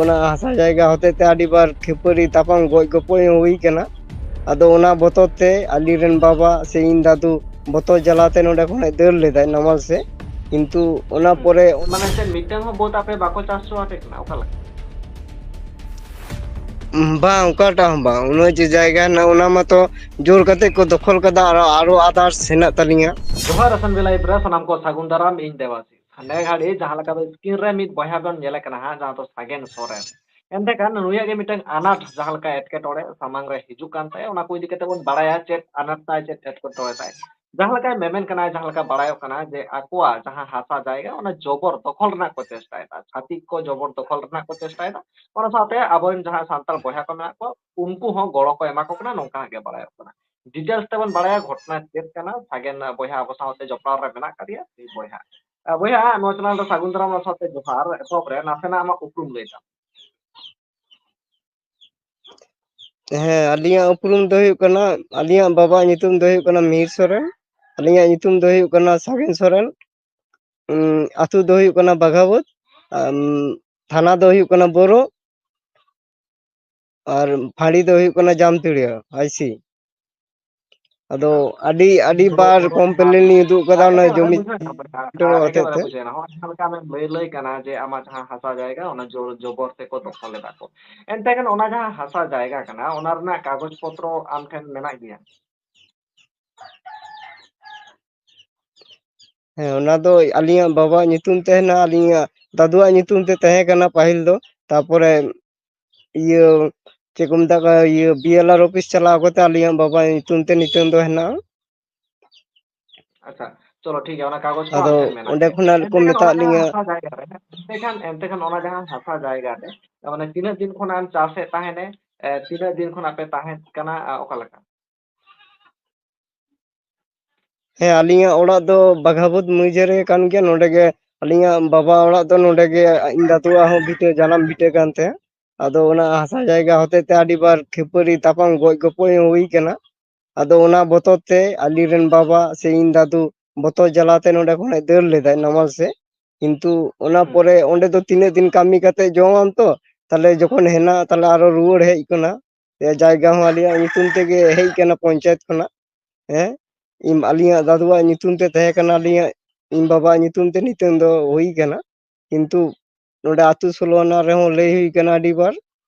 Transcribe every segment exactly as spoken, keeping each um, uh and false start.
ᱚᱱᱟ ᱦᱟᱥᱟ ᱡᱟᱭᱜᱟ ᱦᱚᱛᱮᱡ ᱛᱮ ᱟᱹᱰᱤ ᱵᱟᱨ ᱠᱷᱟᱹᱯᱟᱹᱨᱤ ᱛᱟᱯᱟᱢ ᱜᱚᱡ ᱜᱚᱯᱚᱡ ᱦᱚᱸ ᱦᱩᱭ ᱠᱟᱱᱟ᱾ ᱟᱫᱚ ᱚᱱᱟ ᱵᱚᱛᱚᱨ ᱛᱮ ᱟᱞᱤᱧ ᱨᱮᱱ ᱵᱟᱵᱟ ᱥᱮ ᱤᱧ ᱫᱟᱫᱩ ᱵᱚᱛᱚᱨ ᱡᱟᱞᱟᱛᱮ ᱱᱚᱰᱮ ᱠᱷᱚᱱᱮ ᱫᱟᱹᱲ ᱞᱮᱫᱟᱭ ᱱᱟᱢᱟᱞ ᱥᱮ᱾ ᱠᱤᱱᱛᱩ ᱚᱱᱟ ᱦᱩᱸ᱾ ᱯᱚᱨᱮ ᱢᱟᱱᱮ ᱪᱮᱫ ᱢᱤᱫᱴᱟᱝ ᱦᱚᱸ ᱵᱟᱹᱫᱽ ᱟᱯᱮ ᱵᱟᱠᱚ ᱪᱟᱥ ᱦᱚᱪᱚ ᱟᱯᱮ ᱠᱟᱱᱟ? ᱚᱠᱟ ᱞᱮᱠᱟ? ᱵᱟᱝ, ᱚᱠᱟᱴᱟᱜ ᱦᱚᱸ ᱵᱟᱝ᱾ ᱩᱱᱟᱹᱜ ᱡᱮ ᱡᱟᱭᱜᱟ ᱦᱮᱱᱟᱜ, ᱚᱱᱟ ᱢᱟᱛᱚ ᱡᱳᱨ ᱠᱟᱛᱮ ᱠᱚ ᱫᱚᱠᱷᱚᱞ ᱠᱟᱫᱟ, ᱟᱨᱚ, ᱟᱨᱚ others ᱦᱮᱱᱟᱜ ᱛᱟᱹᱞᱤᱧᱟ᱾ ᱡᱚᱦᱟᱨ ᱮᱥ ᱮᱱ ᱵᱤ ᱞᱟᱭᱤᱵᱷ ᱨᱮ ᱥᱟᱱᱟᱢ ᱠᱚ ᱥᱟᱹᱜᱩᱱ ᱫᱟᱨᱟᱢ, ᱤᱧ ᱫᱮᱵᱟᱥᱤᱥ᱾ ᱦᱟᱸᱰᱮ ᱜᱷᱟᱹᱲᱤ ᱡᱟᱦᱟᱸ ᱞᱮᱠᱟ ᱫᱚ screen ᱨᱮ ᱢᱤᱫ ᱵᱚᱭᱦᱟ ᱵᱚᱱ ᱧᱮᱞᱮ ᱠᱟᱱᱟ ᱦᱟᱸᱜ, ᱡᱟᱦᱟᱸ ᱫᱚ ᱥᱟᱜᱮᱱ ᱥᱚᱨᱮᱱ᱾ ᱮᱱᱛᱮ ᱠᱷᱟᱱ ᱱᱩᱭᱟᱜ ᱜᱮ ᱢᱤᱫᱴᱟᱝ ᱟᱱᱟᱴ ᱡᱟᱦᱟᱸ ᱞᱮᱠᱟ ᱮᱴᱠᱮᱴᱚᱬᱮ ᱥᱟᱢᱟᱝ ᱨᱮ ᱦᱤᱡᱩᱜ ᱠᱟᱱ ᱛᱟᱭᱟ, ᱚᱱᱟ ᱠᱚ ᱤᱫᱤ ᱠᱟᱛᱮ ᱵᱚᱱ ᱵᱟᱲᱟᱭᱟ ᱪᱮᱫ ᱟᱱᱟᱴ ᱛᱟᱭ, ᱪᱮᱫ ᱮᱴᱠᱮᱴᱚᱬᱮ ᱛᱟᱭ᱾ ᱡᱟᱦᱟᱸ ᱞᱮᱠᱟᱭ ᱢᱮᱢᱮᱱ ᱠᱟᱱᱟ, ᱡᱟᱦᱟᱸ ᱞᱮᱠᱟ ᱵᱟᱲᱟᱭᱚᱜ ᱠᱟᱱᱟ ᱡᱮ ᱟᱠᱚᱣᱟᱜ ᱡᱟᱦᱟᱸ ᱦᱟᱥᱟ ᱡᱟᱭᱜᱟ ᱚᱱᱟ ᱡᱚᱵᱚᱨ ᱫᱚᱠᱷᱚᱞ ᱨᱮᱱᱟᱜ ᱠᱚ ᱪᱮᱥᱴᱟᱭᱮᱫᱟ, ᱪᱷᱟᱹᱛᱤᱠ ᱠᱚ ᱡᱚᱵᱚᱨ ᱫᱚᱠᱷᱚᱞ ᱨᱮᱱᱟᱜ ᱠᱚ ᱪᱮᱥᱴᱟᱭᱮᱫᱟ᱾ ᱚᱱᱟ ᱥᱟᱶᱛᱮ ᱟᱵᱚᱨᱮᱱ ᱡᱟᱦᱟᱸ ᱥᱟᱱᱛᱟᱲ ᱵᱚᱭᱦᱟ ᱠᱚ ᱢᱮᱱᱟᱜ ᱠᱚᱣᱟ ᱩᱱᱠᱩ ᱦᱚᱸ ᱜᱚᱲᱚ ᱠᱚ ᱮᱢᱟ ᱠᱚ ᱠᱟᱱᱟ, ᱱᱚᱝᱠᱟ ᱜᱮ ᱵᱟᱲᱟᱭᱚᱜ ᱠᱟᱱᱟ᱾ ᱰᱤᱴᱮᱞᱥ ᱛᱮᱵᱚᱱ ᱵᱟᱲᱟᱭᱟ ᱜᱷᱚᱴᱚᱱᱟ ᱪᱮᱫ ᱠᱟᱱᱟ᱾ ᱥᱟᱜᱮᱱ ᱵᱚᱭᱦᱟ ᱟᱵᱚ ᱥᱟᱶᱛᱮ ᱡᱚᱯᱲᱟᱣ ᱨᱮ ᱢᱮᱱᱟᱜ ᱟᱠᱟᱫᱮᱭᱟ, ᱩᱱᱤ ᱵᱚᱭᱦᱟ᱾ ᱟᱨ ᱵᱚᱭᱦᱟ, ᱱᱚᱣᱟ ᱪᱮᱱᱮᱞ ᱨᱮ ᱥᱟᱹᱜᱩᱱ ᱫᱟᱨᱟᱢ ᱥᱟᱶᱛᱮ ᱡᱚᱦᱟᱨ᱾ ᱮᱛᱚᱦᱚᱵ ᱨᱮ ᱱᱟᱥᱮᱱᱟᱜ ᱟᱢᱟᱜ ᱩᱯᱨᱩᱢ ᱞᱟᱹᱭ ᱛᱟᱢ᱾ ᱦᱮᱸ, ᱟᱹᱞᱤᱧᱟᱜ ᱩᱯᱨᱩᱢ ᱫᱚ ᱦᱩᱭᱩᱜ ᱠᱟᱱᱟ, ᱟᱹᱞᱤᱧᱟᱜ ᱵᱟᱵᱟᱣᱟᱜ ᱧᱩᱛᱩᱢ ᱫᱚ ᱦᱩᱭᱩᱜ ᱠᱟᱱᱟ ᱢᱤᱦᱤᱨ ᱥᱚᱨᱮᱱ, ᱟᱹᱞᱤᱧᱟᱜ ᱧᱩᱛᱩᱢ ᱫᱚ ᱦᱩᱭᱩᱜ ᱠᱟᱱᱟ ᱥᱟᱜᱮᱱ ᱥᱚᱨᱮᱱ᱾ ᱩᱸ, ᱟᱹᱛᱩ ᱫᱚ ᱦᱩᱭᱩᱜ ᱠᱟᱱᱟ ᱵᱟᱜᱷᱟᱵᱟᱹᱫᱽ, ᱟᱢ, ᱛᱷᱟᱱᱟ ᱫᱚ ᱦᱩᱭᱩᱜ ᱠᱟᱱᱟ ᱵᱳᱨᱳ, ᱟᱨ ᱯᱷᱟᱸᱲᱤ ᱫᱚ ᱦᱩᱭᱩᱜ ᱠᱟᱱᱟ ᱡᱟᱢᱛᱤᱲᱤᱭᱟᱹ ᱟᱭᱥᱤ᱾ ᱟᱫᱚ ᱟᱪᱪᱷᱟ᱾ ᱟᱹᱰᱤ, ᱟᱹᱰᱤ ᱛᱚᱵᱮ ᱵᱟᱨ ᱚᱱᱟ complain ᱞᱤᱧ ᱩᱫᱩᱜ ᱠᱟᱫᱟ ᱚᱱᱟ ᱮᱠᱮᱵᱟᱨᱮ ᱡᱚᱢᱤ ᱵᱩᱡᱷᱟᱹᱣ ᱧᱟᱢ ᱠᱟᱱᱟ, ᱦᱚᱛᱮᱡ ᱮᱠᱮᱵᱟᱨᱮ ᱛᱮ᱾ ᱵᱩᱡᱷᱟᱹᱣ ᱧᱟᱢ ᱠᱟᱱᱟ᱾ ᱱᱚᱜᱼᱚᱭ ᱡᱟᱦᱟᱸ ᱞᱮᱠᱟ ᱟᱢᱮᱢ ᱞᱟᱹᱭ, ᱞᱟᱹᱭ ᱠᱟᱱᱟ ᱡᱮ ᱟᱢᱟᱜ ᱡᱟᱦᱟᱸ ᱦᱟᱥᱟ ᱡᱟᱭᱜᱟ ᱚᱱᱟ ᱡᱳᱨ ᱡᱚᱵᱚᱨ ᱛᱮᱠᱚ ᱫᱚᱠᱷᱚᱞ ᱮᱫᱟ ᱠᱚ᱾ ᱮᱱᱛᱮ ᱠᱷᱟᱱ ᱚᱱᱟ ᱡᱟᱦᱟᱸ ᱦᱟᱥᱟ ᱡᱟᱭᱜᱟ ᱠᱟᱱᱟ ᱚᱱᱟ ᱨᱮᱱᱟᱜ ᱠᱟᱜᱚᱡᱽ ᱯᱚᱛᱨᱚ ᱟᱢ ᱴᱷᱮᱱ ᱢᱮᱱᱟᱜ ᱜᱮᱭᱟ? ᱦᱮᱸ, ᱚᱱᱟ ᱫᱚ ᱟᱹᱞᱤᱧᱟᱜ ᱵᱟᱵᱟᱣᱟᱜ ᱧᱩᱛᱩᱢ ᱛᱮ ᱦᱮᱱᱟᱜᱼᱟ, ᱟᱹᱞᱤᱧᱟᱜ ᱫᱟᱫᱩᱣᱟᱜ ᱧᱩᱛᱩᱢ ᱛᱮ ᱛᱟᱦᱮᱸ ᱠᱟᱱᱟ ᱯᱟᱹᱦᱤᱞ ᱫᱚ᱾ ᱛᱟᱯᱚᱨᱮ ᱤᱭᱟᱹ, ᱪᱮᱫ ᱠᱚ ᱢᱮᱛᱟᱜ ᱠᱟᱱᱟ, ᱤᱭᱟᱹ, ᱵᱤ ᱮᱞ ᱟᱨ ᱚᱯᱷᱤᱥ ᱪᱟᱞᱟᱣ ᱠᱟᱛᱮ ᱟᱹᱞᱤᱧᱟᱜ ᱵᱟᱵᱟᱣᱟᱜ ᱧᱩᱛᱩᱢ ᱛᱮ ᱱᱤᱛᱚᱝ ᱫᱚ ᱦᱮᱱᱟᱜᱼᱟ᱾ ᱟᱪᱪᱷᱟ, ᱪᱚᱞᱚ ᱴᱷᱤᱠ ᱜᱮᱭᱟ, ᱚᱱᱟ ᱠᱟᱜᱚᱡᱽ ᱠᱚ ᱟᱫᱚ ᱟᱢ ᱴᱷᱮᱱ ᱢᱮᱱᱟᱜ ᱚᱸᱰᱮ ᱜᱮᱭᱟ᱾ ᱠᱷᱚᱱᱟᱜ ᱠᱚ ᱮᱱᱛᱮ ᱠᱷᱟᱱ ᱢᱮᱛᱟᱜ ᱚᱱᱟ ᱡᱟᱦᱟᱸ ᱞᱤᱧᱟᱹ᱾ ᱦᱟᱥᱟ ᱡᱟᱭᱜᱟ ᱨᱮ, ᱮᱱᱛᱮ ᱠᱷᱟᱱ, ᱮᱱᱛᱮ ᱠᱷᱟᱱ ᱚᱱᱟ ᱡᱟᱦᱟᱸ ᱦᱟᱥᱟ ᱡᱟᱭᱜᱟ ᱨᱮ, ᱢᱟᱱᱮ ᱛᱤᱱᱟᱹᱜ ᱫᱤᱱ ᱠᱷᱚᱱᱟᱜ ᱮᱢ ᱪᱟᱥᱮᱫ ᱛᱟᱦᱮᱸᱱᱮ, ᱮ, ᱛᱤᱱᱟᱹᱜ ᱫᱤᱱ ᱠᱷᱚᱱᱟᱜ ᱯᱮ ᱛᱟᱦᱮᱸᱱ ᱠᱟᱱᱟ, ᱟ, ᱚᱠᱟ ᱞᱮᱠᱟ? ᱦᱮᱸ, ᱟᱹᱞᱤᱧᱟᱜ ᱚᱲᱟᱜ ᱫᱚ ᱵᱟᱜᱷᱟᱵᱟᱹᱫᱽ ᱢᱟᱹᱭᱡᱟᱹ ᱨᱮ ᱠᱟᱱ ᱜᱮᱭᱟ᱾ ᱱᱚᱰᱮ ᱜᱮ ᱟᱹᱞᱤᱧᱟᱜ ᱵᱟᱵᱟ ᱚᱲᱟᱜ ᱫᱚ ᱱᱚᱰᱮ ᱜᱮ, ᱤᱧ ᱫᱟᱫᱩᱣᱟᱜ ᱦᱚᱸ ᱵᱷᱤᱴᱟᱹ, ᱡᱟᱱᱟᱢ ᱵᱷᱤᱴᱟᱹ ᱠᱟᱱ ᱛᱟᱭᱟ᱾ ᱟᱫᱚ ᱚᱱᱟ ᱦᱟᱥᱟ ᱡᱟᱭᱜᱟ ᱦᱚᱛᱮᱡ ᱛᱮ ᱟᱹᱰᱤ ᱵᱟᱨ ᱠᱷᱟᱹᱯᱟᱹᱨᱤ ᱛᱟᱯᱟᱢ ᱜᱚᱡ ᱜᱚᱯᱚᱡ ᱦᱚᱸ ᱦᱩᱭ ᱠᱟᱱᱟ᱾ ᱟᱫᱚ ᱚᱱᱟ ᱵᱚᱛᱚᱨ ᱛᱮ ᱟᱞᱤᱧ ᱨᱮᱱ ᱵᱟᱵᱟ ᱥᱮ ᱤᱧ ᱫᱟᱫᱩ ᱵᱚᱛᱚᱨ ᱡᱟᱞᱟᱛᱮ ᱱᱚᱰᱮ ᱠᱷᱚᱱᱮ ᱫᱟᱹᱲ ᱞᱮᱫᱟᱭ ᱱᱟᱢᱟᱞ ᱥᱮᱫ᱾ ᱠᱤᱱᱛᱩ ᱚᱱᱟ ᱦᱩᱸ᱾ ᱯᱚᱨᱮ ᱚᱸᱰᱮ ᱫᱚ ᱛᱤᱱᱟᱹᱜ ᱫᱤᱱ ᱠᱟᱹᱢᱤ ᱠᱟᱛᱮ ᱡᱚᱢᱟᱢ ᱛᱚ, ᱛᱟᱦᱞᱮ ᱡᱚᱠᱷᱚᱱ ᱦᱮᱱᱟᱜ, ᱛᱟᱦᱞᱮ ᱟᱨᱚ ᱨᱩᱣᱟᱹᱲ ᱦᱮᱡ ᱠᱟᱱᱟ᱾ ᱡᱟᱭᱜᱟ ᱦᱚᱸ ᱟᱞᱮᱭᱟᱜ ᱧᱩᱛᱩᱢ ᱛᱮᱜᱮ ᱦᱮᱡ ᱠᱟᱱᱟ ᱯᱚᱧᱪᱟᱭᱮᱛ ᱠᱷᱚᱱᱟᱜ᱾ ᱦᱮᱸ, ᱤᱧ, ᱟᱹᱞᱤᱧᱟᱜ ᱫᱟᱫᱩᱣᱟᱜ ᱧᱩᱛᱩᱢ ᱛᱮ ᱛᱟᱦᱮᱸ ᱠᱟᱱᱟ, ᱟᱹᱞᱤᱧᱟᱜ, ᱤᱧ ᱵᱟᱵᱟᱣᱟᱜ ᱧᱩᱛᱩᱢ ᱛᱮ ᱱᱤᱛᱚᱝ ᱫᱚ ᱦᱩᱭ ᱠᱟᱱᱟ᱾ ᱠᱤᱱᱛᱩ ᱱᱚᱰᱮ ᱟᱹᱛᱩ ᱥᱳᱞᱳ ᱟᱱᱟ ᱨᱮᱦᱚᱸ ᱞᱟᱹᱭ ᱦᱩᱭ ᱠᱟᱱᱟ ᱟᱹᱰᱤ ᱵᱟᱨ,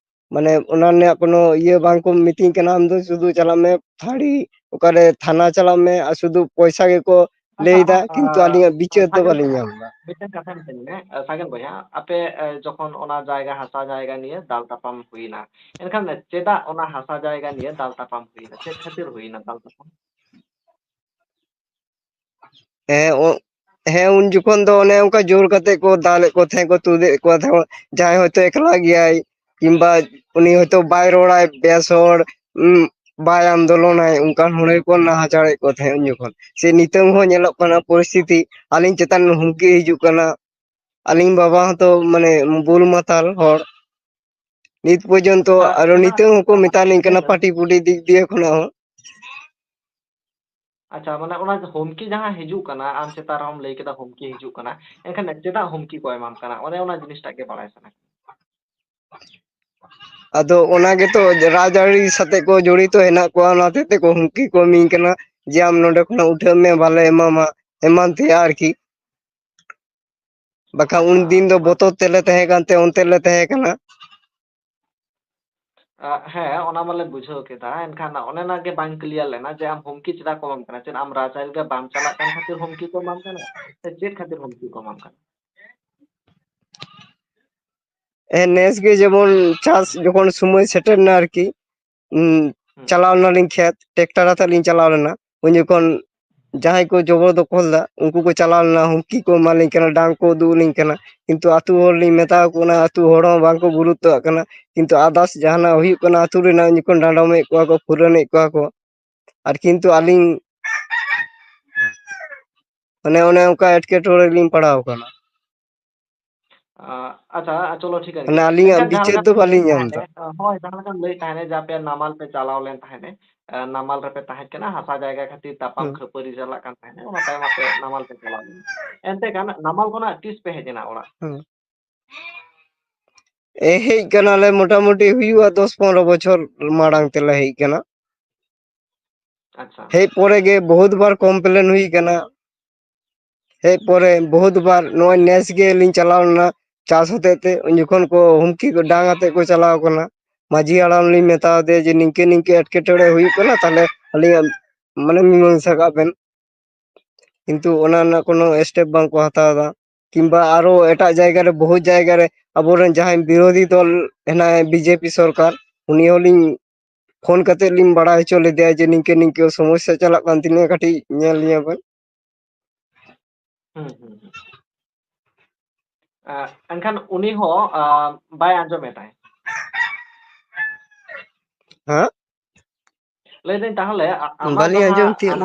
ᱢᱟᱱᱮ ᱚᱱᱟ ᱨᱮᱱᱟᱜ ᱠᱳᱱᱳ ᱤᱭᱟᱹ ᱵᱟᱝ ᱠᱚ ᱢᱤᱛᱟᱹᱧ ᱠᱟᱱᱟ, "ᱟᱢ ᱫᱚ ᱥᱩᱫᱷᱩ ᱪᱟᱞᱟᱜ ᱢᱮ ᱯᱷᱟᱹᱲᱤ, ᱚᱠᱟᱨᱮ ᱛᱷᱟᱱᱟ ᱪᱟᱞᱟᱜ ᱢᱮ ᱟᱨ ᱥᱩᱫᱷᱩ ᱯᱚᱭᱥᱟ ᱜᱮᱠᱚ ᱟᱪᱪᱷᱟ, ᱞᱟᱹᱭ ᱫᱟ, ᱟᱢ, ᱠᱤᱱᱛᱩ ᱟᱸ, ᱟᱹᱞᱤᱧᱟᱜ ᱵᱤᱪᱟᱹᱨ ᱫᱚ ᱥᱟᱜᱮᱱ ᱵᱟᱹᱞᱤᱧ ᱵᱚᱭᱦᱟ, ᱧᱟᱢ ᱮᱫᱟ᱾" ᱢᱤᱫᱴᱮᱱ ᱠᱟᱛᱷᱟ ᱢᱤᱛᱟᱹᱧ ᱢᱮ, ᱟᱸ, ᱥᱟᱜᱮᱱ ᱵᱚᱭᱦᱟ, ᱟᱯᱮ, ᱟᱸ, ᱡᱚᱠᱷᱚᱱ ᱚᱱᱟ ᱡᱟᱭᱜᱟ, ᱦᱟᱥᱟ ᱡᱟᱭᱜᱟ ᱱᱤᱭᱮ ᱫᱟᱞ ᱛᱟᱯᱟᱢ ᱦᱩᱭᱱᱟ, ᱮᱱᱠᱷᱟᱱ ᱪᱮᱫᱟᱜ ᱚᱱᱟ ᱦᱟᱥᱟ ᱡᱟᱭᱜᱟ ᱱᱤᱭᱮ ᱫᱟᱞ ᱛᱟᱯᱟᱢ ᱦᱩᱭᱱᱟ? ᱪᱮᱫ ᱠᱷᱟᱹᱛᱤᱨ ᱦᱩᱭᱱᱟ ᱫᱟᱞ ᱛᱟᱯᱟᱢ? ᱦᱮᱸ, ᱚ-, ᱦᱮᱸ, ᱩᱱ ᱡᱚᱠᱷᱚᱱ ᱫᱚ ᱚᱱᱮ ᱚᱱᱠᱟ ᱡᱳᱨ ᱠᱟᱛᱮ ᱠᱚ ᱫᱟᱞᱮᱫ ᱠᱚ ᱛᱟᱦᱮᱸᱫ, ᱠᱚ ᱛᱩᱫᱮᱫ ᱠᱚ ᱛᱟᱦᱮᱸᱫ᱾ ᱡᱟᱦᱟᱸᱭ ᱦᱚᱭᱛᱳ ᱮᱠᱞᱟ ᱜᱮᱭᱟᱭ, ᱠᱤᱝᱵᱟ ᱩᱱᱤ ᱦᱚᱭᱛᱳ ᱵᱟᱭ ᱨᱚᱲᱟᱭ ᱵᱮᱥ ᱦᱚᱲ, ᱩᱸ, ᱵᱟᱭ ᱟᱱᱫᱳᱞᱚᱱᱟᱭ, ᱚᱱᱠᱟᱱ ᱦᱚᱲ ᱜᱮᱠᱚ ᱱᱟᱦᱟᱪᱟᱨᱮᱫ ᱠᱚ ᱛᱟᱦᱮᱸᱫ ᱩᱱ ᱡᱚᱠᱷᱚᱱ᱾ ᱥᱮ ᱱᱤᱛᱚᱝ ᱦᱚᱸ ᱧᱮᱞᱚᱜ ᱠᱟᱱᱟ ᱯᱚᱨᱤᱥᱛᱷᱤᱛᱤ, ᱟᱹᱞᱤᱧ ᱪᱮᱛᱟᱱ ᱦᱩᱢᱠᱤ ᱦᱤᱡᱩᱜ ᱠᱟᱱᱟ᱾ ᱟᱹᱞᱤᱧ ᱵᱟᱵᱟ ᱦᱚᱸᱛᱚ ᱢᱟᱱᱮ ᱵᱩᱞ ᱢᱟᱛᱟᱞ ᱦᱚᱲ᱾ ᱱᱤᱛ ᱯᱚᱨᱡᱚᱱᱛᱚ ᱟᱪᱪᱷᱟ, ᱟᱨᱚ ᱚᱱᱟ, ᱱᱤᱛᱚᱝ ᱦᱚᱸᱠᱚ ᱚᱱᱟ, ᱢᱮᱛᱟ ᱞᱤᱧ ᱦᱮᱸ, ᱠᱟᱱᱟ ᱦᱮᱸ᱾ ᱯᱟᱴᱤ ᱯᱩᱴᱤ ᱫᱤᱠ ᱫᱤᱭᱮ ᱠᱷᱚᱱᱟᱜ ᱦᱚᱸ᱾ ᱟᱪᱪᱷᱟ, ᱢᱟᱱᱮ ᱚᱱᱟ ᱦᱩᱢᱠᱤ ᱡᱟᱦᱟᱸ ᱦᱤᱡᱩᱜ ᱠᱟᱱᱟ, ᱟᱢ ᱪᱮᱛᱟᱱ ᱨᱮᱦᱚᱸᱢ ᱞᱟᱹᱭ ᱠᱮᱫᱟ ᱦᱩᱢᱠᱤ ᱦᱤᱡᱩᱜ ᱠᱟᱱᱟ, ᱮᱱᱠᱷᱟᱱ ᱪᱮᱫᱟᱜ ᱦᱩᱢᱠᱤ ᱠᱚ ᱮᱢᱟᱢ ᱠᱟᱱᱟ? ᱚᱱᱮ ᱚᱱᱟ ᱡᱤᱱᱤᱥᱴᱟᱜ ᱜᱮ ᱵᱟᱲᱟᱭ ᱥᱟᱱᱟ ᱠᱟᱱᱟ᱾ ᱟᱫᱚ ᱚᱱᱟ ᱜᱮᱛᱚ ᱨᱟᱡᱽᱟᱹᱨᱤ ᱥᱟᱛᱮ ᱠᱚ ᱡᱚᱲᱤᱛᱚ ᱦᱮᱱᱟᱜ ᱠᱚᱣᱟ, ᱚᱱᱟ ᱦᱚᱛᱮᱡ ᱛᱮᱠᱚ ᱦᱩᱢᱠᱤ ᱠᱚ ᱮᱢᱤᱧ ᱠᱟᱱᱟ ᱡᱮ, "ᱟᱢ ᱱᱚᱸᱰᱮ ᱠᱷᱚᱱᱟᱜ ᱩᱴᱷᱟᱹᱜ ᱢᱮ, ᱵᱟᱞᱮ ᱮᱢᱟᱢᱟ", ᱮᱢᱟᱱ ᱛᱮᱭᱟᱜ ᱟᱨᱠᱤ᱾ ᱵᱟᱠᱷᱟᱱ ᱩᱱ ᱟᱪᱪᱷᱟ, ᱫᱤᱱ ᱫᱚ ᱢᱟ᱾ ᱵᱚᱛᱚᱨ ᱛᱮᱞᱮ ᱛᱟᱦᱮᱸ ᱠᱟᱱ ᱛᱮ ᱚᱱᱛᱮ ᱞᱮ ᱛᱟᱦᱮᱸ ᱠᱟᱱᱟ᱾ ᱟ, ᱦᱮᱸ, ᱚᱱᱟ ᱢᱟᱞᱮ ᱵᱩᱡᱷᱟᱹᱣ ᱠᱮᱫᱟ, ᱮᱱᱠᱷᱟᱱ ᱚᱱᱮ ᱚᱱᱟ ᱜᱮ ᱵᱟᱝ clear ᱞᱮᱱᱟ ᱡᱮ ᱟᱢ ᱦᱩᱢᱠᱤ ᱪᱮᱫᱟᱜ ᱠᱚ ᱮᱢᱟᱢ ᱠᱟᱱᱟ? ᱪᱮᱫ ᱟᱢ ᱨᱟᱡᱽᱟᱹᱨᱤ ᱨᱮ ᱵᱟᱢ ᱪᱟᱞᱟᱜ ᱠᱟᱱ ᱠᱷᱟᱹᱛᱤᱨ ᱦᱩᱢᱠᱤ ᱠᱚ ᱮᱢᱟᱢ ᱠᱟᱱᱟ? ᱥᱮ ᱪᱮᱫ ᱠᱷᱟᱹᱛᱤᱨ ᱦᱩᱢᱠᱤ ᱠᱚ ᱮᱢᱟᱢ ᱠᱟᱱᱟ? ᱦᱮᱸ, ᱱᱮᱥ ᱜᱮ ᱡᱮᱢᱚᱱ ᱪᱟᱥ ᱡᱚᱠᱷᱚᱱ ᱥᱚᱢᱚᱭ ᱥᱮᱴᱮᱨ ᱮᱱᱟ ᱟᱨᱠᱤ, ᱩᱸ, ᱦᱩᱸ᱾ ᱪᱟᱞᱟᱣ ᱞᱮᱱᱟᱞᱤᱧ ᱠᱷᱮᱛ, ᱴᱨᱟᱠᱴᱟᱨ ᱟᱛᱮᱫ ᱞᱤᱧ ᱪᱟᱞᱟᱣ ᱞᱮᱱᱟ᱾ ᱩᱱ ᱡᱚᱠᱷᱚᱱ ᱡᱟᱦᱟᱸᱭ ᱠᱚ ᱡᱚᱵᱚᱨ ᱫᱚᱠᱷᱚᱞ ᱫᱟ, ᱩᱱᱠᱩ ᱠᱚ ᱪᱟᱞᱟᱣ ᱞᱮᱱᱟ, ᱦᱩᱢᱠᱤ ᱠᱚ ᱮᱢᱟᱞᱤᱧ ᱠᱟᱱᱟ, ᱰᱟᱝ ᱠᱚ ᱩᱫᱩᱜ ᱟᱹᱞᱤᱧ ᱠᱟᱱᱟ᱾ ᱠᱤᱱᱛᱩ ᱟᱹᱛᱩ ᱦᱚᱲ ᱞᱤᱧ ᱢᱮᱛᱟ ᱠᱚ ᱠᱟᱱᱟ, ᱟᱹᱛᱩ ᱦᱚᱲ ᱦᱚᱸ ᱵᱟᱝ ᱠᱚ ᱜᱩᱨᱩᱛᱛᱚᱣᱟᱜ ᱠᱟᱱᱟ᱾ ᱠᱤᱱᱛᱩ others ᱡᱟᱦᱟᱱᱟᱜ ᱦᱩᱭᱩᱜ ᱠᱟᱱᱟ ᱟᱹᱛᱩ ᱨᱮᱱᱟᱜ, ᱩᱱ ᱡᱚᱠᱷᱚᱱ ᱰᱟᱸᱰᱚᱢᱮᱫ ᱠᱚᱣᱟ ᱠᱚ, ᱯᱷᱩᱨᱟᱹᱱᱮᱫ ᱠᱚᱣᱟ ᱠᱚ᱾ ᱟᱨ ᱠᱤᱱᱛᱩ ᱟᱹᱞᱤᱧ ᱢᱟᱱᱮ ᱚᱱᱮ ᱚᱱᱠᱟ ᱮᱴᱠᱮᱴᱚᱬᱮ ᱨᱮᱞᱤᱧ ᱯᱟᱲᱟᱣ ᱠᱟᱱᱟ᱾ ᱟ, ᱟᱪᱪᱷᱟ, ᱪᱚᱞᱚ, ᱴᱷᱤᱠᱟᱹᱱ ᱢᱟᱱᱮ ᱜᱮᱭᱟ᱾ ᱟᱹᱞᱤᱧᱟᱜ ᱮᱱᱠᱷᱟᱱ ᱡᱟᱦᱟᱸ ᱵᱤᱪᱟᱹᱨ ᱞᱮᱠᱟ ᱫᱚ ᱵᱮᱱ ᱞᱟᱹᱭᱮᱫ ᱵᱟᱹᱞᱤᱧ ᱧᱟᱢ ᱛᱟᱦᱮᱸᱫ, ᱮᱫᱟ᱾ ᱦᱳᱭ, ᱡᱟᱦᱟᱸ ᱞᱮᱠᱟᱢ ᱞᱟᱹᱭᱮᱫ ᱛᱟᱦᱮᱸᱫ ᱡᱮ ᱟᱯᱮ ᱱᱟᱢᱟᱞ ᱯᱮ ᱪᱟᱞᱟᱣ ᱞᱮᱱ ᱛᱟᱦᱮᱸᱫ, ᱱᱟᱢᱟᱞ ᱨᱮᱯᱮ ᱛᱟᱦᱮᱸ ᱠᱟᱱᱟ, ᱦᱟᱥᱟ ᱡᱟᱭᱜᱟ ᱠᱷᱟᱹᱛᱤᱨ ᱛᱟᱯᱟᱢ ᱦᱩᱸ᱾ ᱠᱷᱟᱹᱯᱟᱹᱨᱤ ᱪᱟᱞᱟᱜ ᱠᱟᱱ ᱛᱟᱦᱮᱸᱫ, ᱚᱱᱟ ᱛᱟᱭᱚᱢ ᱟᱯᱮ ᱱᱟᱢᱟᱞ ᱯᱮ ᱪᱟᱞᱟᱣ ᱞᱮᱱᱟ᱾ ᱮᱱᱛᱮ ᱠᱷᱟᱱ ᱱᱟᱢᱟᱞ ᱠᱷᱚᱱᱟᱜ ᱛᱤᱥ ᱯᱮ ᱦᱮᱡ ᱮᱱᱟ ᱚᱲᱟᱜ? ᱦᱩᱸ᱾ ᱮ, ᱦᱮᱡ ᱠᱟᱱᱟᱞᱮ ᱢᱚᱴᱟᱢᱩᱴᱤ ᱦᱩᱭᱩᱜᱼᱟ ᱫᱚᱥ ᱯᱚᱱᱨᱚ ᱵᱚᱪᱷᱚᱨ ᱢᱟᱲᱟᱝ ᱛᱮᱞᱮ ᱦᱮᱡ ᱠᱟᱱᱟ᱾ ᱟᱪᱪᱷᱟ᱾ ᱦᱮᱡ ᱯᱚᱨᱮ ᱜᱮ ᱵᱚᱦᱩᱛ ᱵᱟᱨ complain ᱦᱩᱭ ᱠᱟᱱᱟ᱾ ᱦᱮᱡ ᱯᱚᱨᱮ ᱵᱚᱦᱩᱛ ᱵᱟᱨ, ᱱᱚᱜᱼᱚᱭ ᱱᱮᱥ ᱜᱮ ᱞᱤᱧ ᱪᱟᱞᱟᱣ ᱞᱮᱱᱟ ᱪᱟᱥ ᱦᱚᱛᱮᱡ ᱛᱮ, ᱩᱱ ᱡᱚᱠᱷᱚᱱ ᱠᱚ ᱦᱩᱢᱠᱤ ᱠᱚ ᱰᱟᱝ ᱟᱛᱮ ᱠᱚ ᱪᱟᱞᱟᱣ ᱠᱟᱱᱟ᱾ ᱢᱟᱹᱡᱷᱤ ᱦᱟᱲᱟᱢ ᱞᱤᱧ ᱢᱮᱛᱟᱣ ᱫᱮᱭᱟ ᱡᱮ ᱱᱤᱝᱠᱟᱹ ᱱᱤᱝᱠᱟᱹ ᱮᱴᱠᱮᱴᱚᱬᱮ ᱦᱩᱭᱩᱜ ᱠᱟᱱᱟ, ᱛᱟᱦᱞᱮ ᱟᱹᱞᱤᱧᱟᱜ ᱢᱟᱱᱮ ᱢᱤᱢᱟᱝᱥᱟ ᱠᱟᱜ ᱵᱮᱱ᱾ ᱠᱤᱱᱛᱩ ᱚᱱᱟ ᱨᱮᱱᱟᱜ ᱠᱳᱱᱳ step ᱵᱟᱝ ᱠᱚ ᱦᱟᱛᱟᱣ ᱮᱫᱟ᱾ ᱠᱤᱝᱵᱟ ᱟᱨᱚ ᱮᱴᱟᱜ ᱡᱟᱭᱜᱟ ᱨᱮ, ᱵᱚᱦᱩᱛ ᱡᱟᱭᱜᱟ ᱨᱮ ᱟᱵᱚᱨᱮᱱ ᱡᱟᱦᱟᱸᱭ ᱵᱤᱨᱳᱫᱷᱤ ᱫᱚᱞ ᱦᱮᱱᱟᱭ, ᱵᱤᱡᱮᱯᱤ ᱥᱚᱨᱠᱟᱨ, ᱩᱱᱤ ᱦᱚᱸᱞᱤᱧ ᱯᱷᱳᱱ ᱠᱟᱛᱮ ᱞᱤᱧ ᱵᱟᱲᱟᱭ ᱦᱚᱪᱚ ᱞᱮᱫᱮᱭᱟ ᱡᱮ ᱱᱤᱝᱠᱟᱹ ᱱᱤᱝᱠᱟᱹ ᱥᱚᱢᱚᱥᱥᱟ ᱪᱟᱞᱟᱜ ᱠᱟᱱ ᱛᱤᱧᱟᱹ, ᱠᱟᱹᱴᱤᱡ ᱧᱮᱞ ᱧᱚᱜ ᱵᱮᱱ᱾ ᱦᱩᱸ, ᱦᱩᱸ, ᱦᱩᱸ᱾ ᱟ, ᱮᱱᱠᱷᱟᱱ ᱩᱱᱤ ᱦᱚᱸ, ᱟ, ᱵᱟᱭ ᱟᱸᱡᱚᱢᱮᱫ ᱛᱟᱦᱮᱸᱫ᱾ ᱦᱮᱸ? ᱞᱟᱹᱭᱫᱟᱹᱧ ᱛᱟᱦᱚᱞᱮ, ᱟ-, ᱟᱢᱟᱜ ᱵᱟᱹᱞᱤᱧ ᱡᱟᱦᱟᱸ ᱟᱸᱡᱚᱢ ᱛᱤᱭᱳᱜ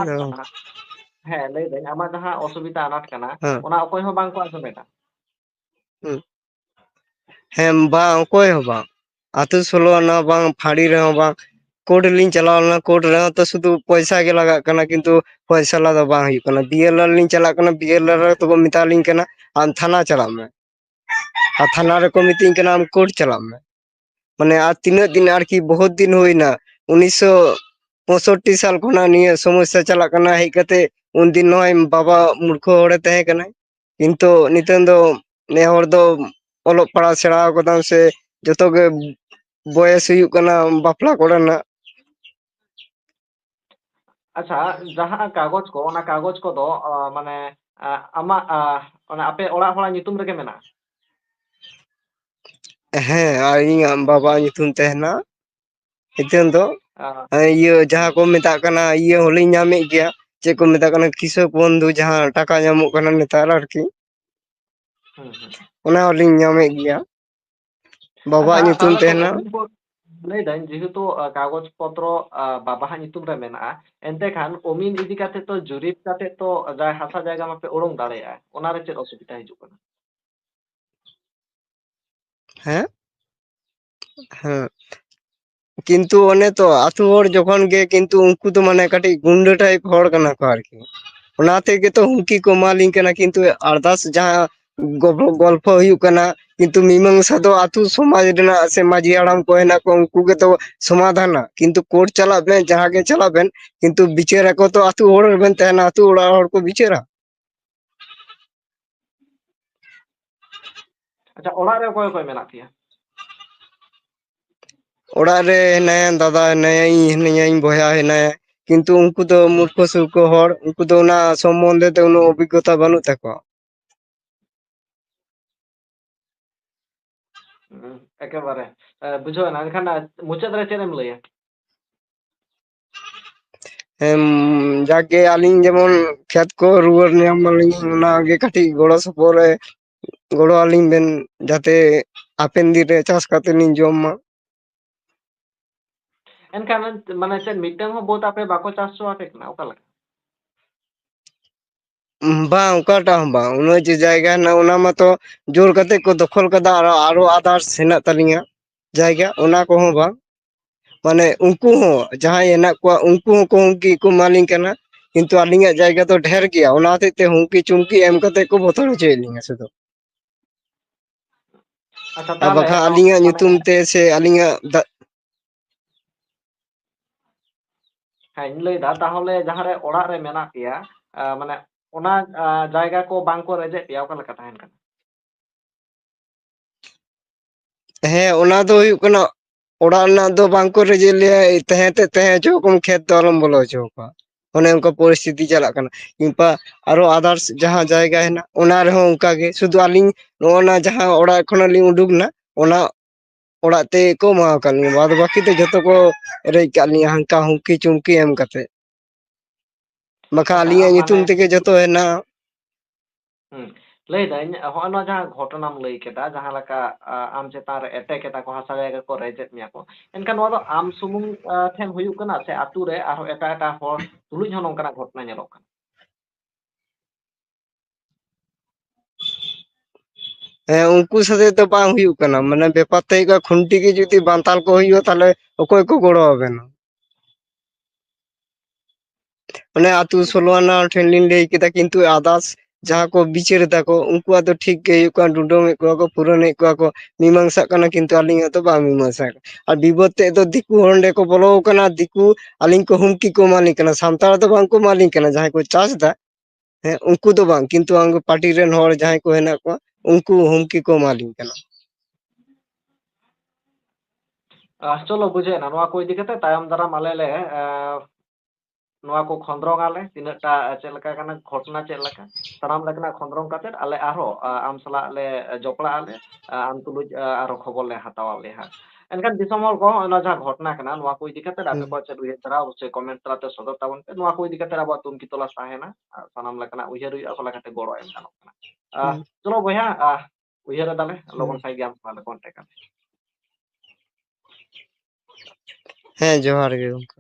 ᱦᱩᱸ, ᱦᱩᱸ᱾ ᱚᱱᱟ ᱦᱚᱸᱞᱤᱧ ᱧᱟᱢᱮᱫ ᱜᱮᱭᱟ᱾ ᱟᱪᱪᱷᱟ, ᱵᱟᱵᱟᱣᱟᱜ ᱧᱩᱛᱩᱢ ᱛᱟᱦᱚᱞᱮ ᱛᱚ ᱛᱟᱦᱮᱱᱟ᱾ ᱩᱱᱠᱩ ᱠᱚ, ᱞᱟᱹᱭᱫᱟᱹᱧ, ᱡᱮᱦᱮᱛᱩ, ᱟ, ᱠᱟᱜᱚᱡᱽ ᱯᱚᱛᱨᱚ, ᱟ, ᱵᱟᱵᱟᱣᱟᱜ ᱧᱩᱛᱩᱢ ᱨᱮ ᱢᱮᱱᱟᱜᱼᱟ, ᱮᱱᱛᱮ ᱠᱷᱟᱱ ᱚᱢᱤᱱ ᱤᱫᱤ ᱠᱟᱛᱮ ᱛᱚ ᱡᱩᱨᱤᱯ ᱠᱟᱛᱮ ᱛᱚ ᱡᱟᱭ ᱦᱟᱥᱟ ᱡᱟᱭᱜᱟ ᱢᱟᱯᱮ ᱩᱰᱩᱝ ᱫᱟᱲᱮᱭᱟᱜᱼᱟ, ᱚᱱᱟ ᱨᱮ ᱪᱮᱫ ᱚᱥᱩᱵᱤᱫᱷᱟ ᱦᱤᱡᱩᱜ ᱠᱟᱱᱟ? ᱦᱮᱸ? ᱦᱮᱸ᱾ ᱠᱤᱱᱛᱩ ᱚᱱᱮ ᱛᱚ, ᱟᱹᱛᱩ ᱦᱚᱲ ᱡᱚᱠᱷᱚᱱ ᱜᱮ, ᱠᱤᱱᱛᱩ ᱩᱱᱠᱩ ᱫᱚ ᱢᱟᱱᱮ ᱠᱟᱹᱴᱤᱡ ᱜᱩᱱᱰᱟᱹ type ᱦᱚᱲ ᱠᱟᱱᱟ ᱠᱚ ᱟᱨᱠᱤ᱾ ᱚᱱᱟ ᱛᱮᱜᱮ ᱛᱚ ᱦᱩᱢᱠᱤ ᱠᱚ ᱮᱢᱟᱞᱤᱧ ᱠᱟᱱᱟ, ᱠᱤᱱᱛᱩ others ᱡᱟᱦᱟᱸ ᱜᱚᱞᱯᱷᱚ, ᱜᱚᱞᱯᱷᱚ ᱦᱩᱭᱩᱜ ᱠᱟᱱᱟ, ᱠᱤᱱᱛᱩ ᱢᱤᱢᱟᱝᱥᱟ ᱫᱚ ᱟᱹᱛᱩ ᱥᱚᱢᱟᱡᱽ ᱨᱮᱱᱟᱜ ᱥᱮ ᱢᱟᱹᱡᱷᱤ ᱦᱟᱲᱟᱢ ᱠᱚ ᱦᱮᱱᱟᱜ ᱠᱚ, ᱩᱱᱠᱩ ᱜᱮᱛᱚ ᱥᱚᱢᱟᱫᱷᱟᱱᱟ᱾ ᱠᱤᱱᱛᱩ court ᱪᱟᱞᱟᱜ ᱵᱮᱱ, ᱡᱟᱦᱟᱸ ᱜᱮ ᱪᱟᱞᱟᱜ ᱵᱮᱱ, ᱠᱤᱱᱛᱩ ᱵᱤᱪᱟᱹᱨ ᱟᱠᱚ ᱛᱚ ᱟᱹᱛᱩ ᱦᱚᱲ ᱨᱮᱵᱮᱱ ᱛᱟᱦᱮᱱᱟ, ᱟᱹᱛᱩ ᱚᱲᱟᱜ ᱦᱚᱲ ᱠᱚ ᱵᱤᱪᱟᱹᱨᱟ᱾ ᱟᱪᱪᱷᱟ, ᱚᱲᱟᱜ ᱨᱮ ᱚᱠᱚᱭ ᱚᱠᱚᱭ ᱢᱮᱱᱟᱜ ᱯᱮᱭᱟ? ᱚᱲᱟᱜ ᱨᱮ ᱦᱮᱱᱟᱭᱟ, ᱫᱟᱫᱟ ᱦᱮᱱᱟᱭᱟ, ᱤᱧ ᱦᱮᱱᱟᱹᱧᱟ, ᱤᱧ ᱵᱚᱭᱦᱟ ᱦᱮᱱᱟᱭᱟ, ᱠᱤᱱᱛᱩ ᱩᱱᱠᱩ ᱫᱚ ᱢᱩᱨᱠᱷᱚ ᱥᱩᱨᱠᱷᱚ ᱦᱚᱲ, ᱩᱱᱠᱩ ᱫᱚ ᱚᱱᱟ ᱥᱚᱢᱵᱚᱱᱫᱷᱮ ᱛᱮ ᱩᱱᱟᱹᱜ ᱚᱵᱷᱤᱜᱽᱜᱚᱛᱟ ᱵᱟᱹᱱᱩᱜ ᱛᱟᱠᱚᱣᱟ᱾ ᱦᱩᱸ, ᱮᱠᱮᱵᱟᱨᱮ᱾ ᱮ, ᱵᱩᱡᱷᱟᱹᱣ ᱮᱱᱟ᱾ ᱮᱱᱠᱷᱟᱱ, ᱮ, ᱢᱩᱪᱟᱹᱫ ᱨᱮ ᱪᱮᱫ ᱮᱢ ᱞᱟᱹᱭᱟ? ᱮᱢ, ᱡᱟᱠ ᱜᱮ ᱟᱹᱞᱤᱧ ᱡᱮᱢᱚᱱ ᱠᱷᱮᱛ ᱠᱚ ᱨᱩᱣᱟᱹᱲ ᱧᱟᱢ ᱢᱟᱞᱤᱧ, ᱚᱱᱟ ᱜᱮ ᱠᱟᱹᱴᱤᱡ ᱜᱚᱲᱚ ᱥᱚᱯᱚᱦᱚᱫ ᱨᱮ ᱜᱚᱲᱚ ᱟᱹᱞᱤᱧ ᱵᱮᱱ, ᱡᱟᱛᱮ ᱦᱟᱯᱮᱱ ᱫᱤᱱ ᱨᱮ ᱪᱟᱥ ᱠᱟᱛᱮ ᱞᱤᱧ ᱡᱚᱢ ᱢᱟ᱾ ᱮᱱᱠᱷᱟᱱ, ᱢᱟᱱᱮ, ᱪᱮᱫ ᱢᱤᱫᱴᱟᱝ ᱦᱚᱸ ᱵᱟᱹᱫᱽ ᱟᱯᱮ ᱵᱟᱠᱚ ᱪᱟᱥ ᱦᱚᱪᱚ ᱟᱯᱮ ᱠᱟᱱᱟ? ᱚᱠᱟ ᱞᱮᱠᱟ? ᱩᱸ, ᱵᱟᱝ, ᱚᱠᱟᱴᱟᱜ ᱦᱚᱸ ᱵᱟᱝ᱾ ᱩᱱᱟᱹᱜ ᱡᱮ ᱡᱟᱭᱜᱟ ᱦᱮᱱᱟᱜ, ᱚᱱᱟ ᱢᱟᱛᱚ ᱡᱳᱨ ᱠᱟᱛᱮ ᱠᱚ ᱫᱚᱠᱷᱚᱞ ᱠᱟᱫᱟ, ᱟᱨᱚ, ᱟᱨᱚ others ᱦᱮᱱᱟᱜ ᱛᱟᱹᱞᱤᱧᱟ ᱡᱟᱭᱜᱟ, ᱚᱱᱟ ᱠᱚᱦᱚᱸ ᱵᱟᱝ᱾ ᱢᱟᱱᱮ, ᱩᱱᱠᱩ ᱦᱚᱸ ᱡᱟᱦᱟᱸᱭ ᱦᱮᱱᱟᱜ ᱠᱚᱣᱟ, ᱩᱱᱠᱩ ᱦᱚᱸᱠᱚ ᱦᱩᱢᱠᱤ ᱠᱚ ᱮᱢᱟᱞᱤᱧ ᱠᱟᱱᱟ, ᱠᱤᱱᱛᱩ ᱟᱹᱞᱤᱧᱟᱜ ᱡᱟᱭᱜᱟ ᱫᱚ ᱰᱷᱮᱨ ᱜᱮᱭᱟ, ᱚᱱᱟ ᱦᱚᱛᱮᱡ ᱛᱮ ᱦᱩᱢᱠᱤ ᱪᱩᱢᱠᱤ ᱮᱢ ᱠᱟᱛᱮ ᱠᱚ ᱵᱚᱛᱚᱨ ᱦᱚᱪᱚᱭᱮᱫ ᱞᱤᱧᱟ ᱥᱩᱫᱷᱩ᱾ ᱟᱪᱪᱷᱟ, ᱟᱨ ᱛᱟᱦᱚᱞᱮ ᱵᱟᱠᱷᱟᱱ ᱟᱢ, ᱟᱹᱞᱤᱧᱟᱜ ᱢᱟᱱᱮ, ᱧᱩᱛᱩᱢ ᱛᱮ ᱥᱮ ᱟᱹᱞᱤᱧᱟᱜ ᱫᱟ-, ᱦᱮᱸ, ᱤᱧ ᱞᱟᱹᱭᱫᱟ, ᱛᱟᱦᱚᱞᱮ ᱡᱟᱦᱟᱸᱨᱮ ᱚᱲᱟᱜ ᱨᱮ ᱢᱮᱱᱟᱜ ᱯᱮᱭᱟ, ᱟ, ᱢᱟᱱᱮ, ᱚᱱᱟ, ᱟ, ᱡᱟᱭᱜᱟ ᱠᱚ ᱵᱟᱝ ᱠᱚ ᱨᱮᱡᱮᱫ ᱯᱮᱭᱟ, ᱚᱠᱟ ᱞᱮᱠᱟ ᱛᱟᱦᱮᱱ ᱠᱟᱱᱟ? ᱦᱮᱸ, ᱚᱱᱟ ᱫᱚ ᱦᱩᱭᱩᱜ ᱠᱟᱱᱟ, ᱚᱲᱟᱜ ᱨᱮᱱᱟᱜ ᱫᱚ ᱵᱟᱝ ᱠᱚ ᱨᱮᱡᱮᱫ ᱞᱮᱭᱟ, ᱛᱟᱦᱮᱸ ᱛᱮ ᱛᱟᱦᱮᱸ ᱦᱚᱪᱚ ᱟᱠᱚ, ᱠᱷᱮᱛ ᱫᱚ ᱟᱞᱚᱢ ᱵᱚᱞᱚ ᱦᱚᱪᱚ ᱟᱠᱚᱣᱟ᱾ ᱚᱱᱮ ᱚᱱᱠᱟ ᱯᱚᱨᱤᱥᱛᱷᱤᱛᱤ ᱪᱟᱞᱟᱜ ᱠᱟᱱᱟ᱾ ᱠᱤᱝᱵᱟ ᱟᱨᱚ others ᱡᱟᱦᱟᱸ ᱡᱟᱭᱜᱟ ᱦᱮᱱᱟᱜ, ᱚᱱᱟ ᱨᱮᱦᱚᱸ ᱚᱱᱠᱟ ᱜᱮ, ᱥᱩᱫᱷᱩ ᱟᱹᱞᱤᱧ ᱱᱚᱜᱼᱚ ᱱᱟ ᱡᱟᱦᱟᱸ ᱚᱲᱟᱜ ᱠᱷᱚᱱᱟᱜ ᱞᱤᱧ ᱩᱰᱩᱠ ᱮᱱᱟ, ᱚᱱᱟ ᱚᱲᱟᱜ ᱛᱮᱜᱮ ᱠᱚ ᱮᱢᱟ ᱟᱠᱟᱫ ᱞᱤᱧᱟ, ᱵᱟᱫ ᱵᱟᱹᱠᱤ ᱫᱚ ᱡᱚᱛᱚ ᱠᱚ ᱨᱮᱡ ᱠᱟᱜ ᱞᱤᱧᱟ, ᱦᱟᱱᱠᱟ ᱦᱩᱢᱠᱤ ᱪᱩᱢᱠᱤ ᱮᱢ ᱠᱟᱛᱮ᱾ ᱵᱟᱠᱷᱟᱱ ᱟᱪᱪᱷᱟ, ᱟᱹᱞᱤᱧᱟᱜ ᱢᱟᱱᱮ, ᱧᱩᱛᱩᱢ ᱛᱮᱜᱮ ᱡᱚᱛᱚ ᱦᱮᱱᱟᱜᱼᱟ᱾ ᱦᱩᱸ, ᱞᱟᱹᱭ ᱫᱟᱹᱧ, ᱦᱚᱸᱜᱼᱚᱭ ᱱᱚᱣᱟ ᱡᱟᱦᱟᱸ ᱜᱷᱚᱴᱚᱱᱟᱢ ᱞᱟᱹᱭ ᱠᱮᱫᱟ, ᱡᱟᱦᱟᱸ ᱞᱮᱠᱟ, ᱟ, ᱟᱢ ᱪᱮᱛᱟᱱ ᱨᱮ attack ᱮᱫᱟ ᱠᱚ, ᱦᱟᱥᱟ ᱡᱟᱭᱜᱟ ᱠᱚ ᱨᱮᱡᱮᱫ ᱢᱮᱭᱟ ᱠᱚ, ᱮᱱᱠᱷᱟᱱ ᱱᱚᱣᱟ ᱫᱚ ᱟᱢ ᱥᱩᱢᱩᱝ, ᱟ, ᱴᱷᱮᱱ ᱦᱩᱭᱩᱜ ᱠᱟᱱᱟ ᱥᱮ ᱟᱛᱩ ᱨᱮ ᱟᱨᱦᱚᱸ ᱮᱴᱟᱜ ᱮᱴᱟᱜ ᱦᱚᱲ ᱛᱩᱞᱩᱡ ᱦᱚᱸ ᱱᱚᱝᱠᱟᱱᱟᱜ ᱜᱷᱚᱴᱚᱱᱟ ᱧᱮᱞᱚᱜ ᱠᱟᱱᱟ? ᱦᱮᱸ, ᱩᱱᱠᱩ ᱥᱟᱛᱮ ᱫᱚ ᱵᱟᱝ ᱦᱩᱭᱩᱜ ᱠᱟᱱᱟ᱾ ᱢᱟᱱᱮ ᱵᱮᱯᱟᱨ ᱛᱮ ᱦᱩᱭᱩᱜ ᱠᱟᱱᱟ, ᱠᱷᱩᱱᱴᱤ ᱜᱮ ᱡᱩᱫᱤ ᱵᱟᱱᱛᱟᱞ ᱠᱚ ᱦᱩᱭᱩᱜᱼᱟ, ᱛᱟᱦᱞᱮ ᱚᱠᱚᱭ ᱠᱚ ᱜᱚᱲᱚ ᱟᱵᱮᱱᱟ? ᱚᱱᱮ ᱟᱹᱛᱩ ᱥᱳᱞᱳ ᱟᱱᱟ ᱴᱷᱮᱱ ᱞᱤᱧ ᱞᱟᱹᱭ ᱠᱮᱫᱟ, ᱠᱤᱱᱛᱩ others ᱡᱟᱦᱟᱸ ᱠᱚ ᱵᱤᱪᱟᱹᱨ ᱮᱫᱟ ᱠᱚ, ᱩᱱᱠᱩᱣᱟᱜ ᱫᱚ ᱴᱷᱤᱠ ᱜᱮ ᱦᱩᱭᱩᱜ ᱠᱟᱱᱟ, ᱰᱩᱰᱟᱹᱝ ᱮᱫ ᱠᱚᱣᱟ ᱠᱚ, ᱯᱩᱨᱟᱹᱱ ᱮᱫ ᱠᱚᱣᱟ ᱠᱚ, ᱢᱤᱢᱟᱝᱥᱟᱜ ᱠᱟᱱᱟ, ᱠᱤᱱᱛᱩ ᱟᱹᱞᱤᱧᱟᱜ ᱫᱚ ᱵᱟᱝ ᱢᱤᱢᱟᱝᱥᱟ ᱠᱟᱱᱟ᱾ ᱟᱨ ᱵᱤᱵᱚᱫ ᱛᱮᱫ ᱫᱚ ᱫᱤᱠᱩ ᱦᱚᱲ ᱚᱸᱰᱮ ᱠᱚ ᱵᱚᱞᱚ ᱟᱠᱟᱱᱟ, ᱫᱤᱠᱩ ᱟᱹᱞᱤᱧ ᱠᱚ ᱦᱩᱢᱠᱤ ᱠᱚ ᱮᱢᱟᱞᱤᱧ ᱠᱟᱱᱟ, ᱥᱟᱱᱛᱟᱲ ᱫᱚ ᱵᱟᱝ ᱠᱚ ᱮᱢᱟᱞᱤᱧ ᱠᱟᱱᱟ, ᱡᱟᱦᱟᱸᱭ ᱠᱚ ᱪᱟᱥ ᱮᱫᱟ, ᱦᱮᱸ, ᱩᱱᱠᱩ ᱫᱚ ᱵᱟᱝ, ᱠᱤᱱᱛᱩ ᱩᱱᱠᱩ ᱯᱟᱨᱴᱤ ᱨᱮᱱ ᱦᱚᱲ ᱡᱟᱦᱟᱸᱭ ᱠᱚ ᱦᱮᱱᱟᱜ ᱠᱚᱣᱟ, ᱩᱱᱠᱩ ᱦᱩᱢᱠᱤ ᱠᱚ ᱮᱢᱟᱞᱤᱧ ᱠᱟᱱᱟ᱾ ᱟᱦ, ᱪᱚᱞᱚ, ᱵᱩᱡᱷᱟᱹᱣ ᱮᱱᱟ᱾ ᱱᱚᱣᱟ ᱠᱚ ᱤᱫᱤ ᱠᱟᱛᱮ ᱛᱟᱭᱚᱢ ᱫᱟᱨᱟᱢ ᱟᱞᱮ ᱞᱮ, ᱟᱦ, ᱱᱚᱣᱟ ᱠᱚ ᱠᱷᱚᱸᱫᱽᱨᱚᱝ ᱟᱞᱮ, ᱛᱤᱱᱟᱹᱜ ᱴᱟ, ᱟᱦ, ᱪᱮᱫ ᱞᱮᱠᱟ ᱠᱟᱱᱟ, ᱜᱷᱚᱴᱚᱱᱟ ᱪᱮᱫ ᱞᱮᱠᱟ, ᱥᱟᱱᱟᱢ ᱞᱮᱠᱟᱱᱟᱜ ᱠᱷᱚᱸᱫᱽᱨᱚᱝ ᱠᱟᱛᱮ ᱟᱞᱮ ᱟᱨᱦᱚᱸ, ᱟᱦ, ᱟᱢ ᱥᱟᱞᱟᱜ ᱞᱮ, ᱟᱦ, ᱡᱚᱯᱲᱟᱜ ᱟᱞᱮ, ᱟᱦ, ᱟᱢ ᱛᱩᱞᱩᱡ, ᱟᱦ, ᱟᱨᱦᱚᱸ ᱠᱷᱚᱵᱚᱨ ᱞᱮ ᱦᱟᱛᱟᱣ ᱟᱞᱮ ᱦᱟᱸᱜ᱾ ᱮᱱᱠᱷᱟᱱ ᱫᱤᱥᱚᱢ ᱦᱚᱲ ᱠᱚ, ᱚᱱᱟ ᱡᱟᱦᱟᱸ ᱜᱷᱚᱴᱚᱱᱟ ᱠᱟᱱᱟ, ᱱᱚᱣᱟ ᱠᱚ ᱤᱫᱤ ᱠᱟᱛᱮ ᱟᱯᱮ ᱦᱩᱸ᱾ ᱠᱚᱣᱟᱜ ᱪᱮᱫ ᱩᱭᱦᱟᱹᱨ ᱫᱷᱟᱨᱟ, ᱚᱵᱚᱥᱥᱳᱭ comment ᱛᱟᱞᱟᱛᱮ ᱥᱚᱫᱚᱨ ᱛᱟᱵᱚᱱ ᱯᱮ᱾ ᱱᱚᱣᱟ ᱠᱚ ᱤᱫᱤ ᱠᱟᱛᱮ ᱟᱵᱚᱣᱟᱜ ᱛᱩᱱᱠᱷᱤ ᱛᱚᱞᱟᱥ ᱛᱟᱦᱮᱱᱟ, ᱟᱨ ᱥᱟᱱᱟᱢ ᱞᱮᱠᱟᱱᱟᱜ ᱩᱭᱦᱟᱹᱨ ᱦᱩᱭᱩᱜᱼᱟ, ᱚᱠᱟ ᱞᱮᱠᱟᱛᱮ ᱜᱚᱲᱚ ᱮᱢ ᱜᱟᱱᱚᱜ ᱠᱟᱱᱟ᱾ ᱟᱦ, ᱦᱩᱸ᱾ ᱪᱚᱞᱚ ᱵᱚᱭᱦᱟ, ᱟᱦ, ᱩᱭᱦᱟᱹᱨ ᱮᱫᱟᱞᱮ, ᱞᱚᱜᱚᱱ ᱦᱩᱸ᱾ ᱥᱟᱺᱦᱤᱡ ᱜᱮ ᱟᱢ ᱥᱟᱞᱟᱜ ᱞᱮ contact ᱟ᱾ ᱦᱮᱸ, ᱡᱚᱦᱟᱨ ᱜᱮ ᱜᱚᱢᱠᱮ᱾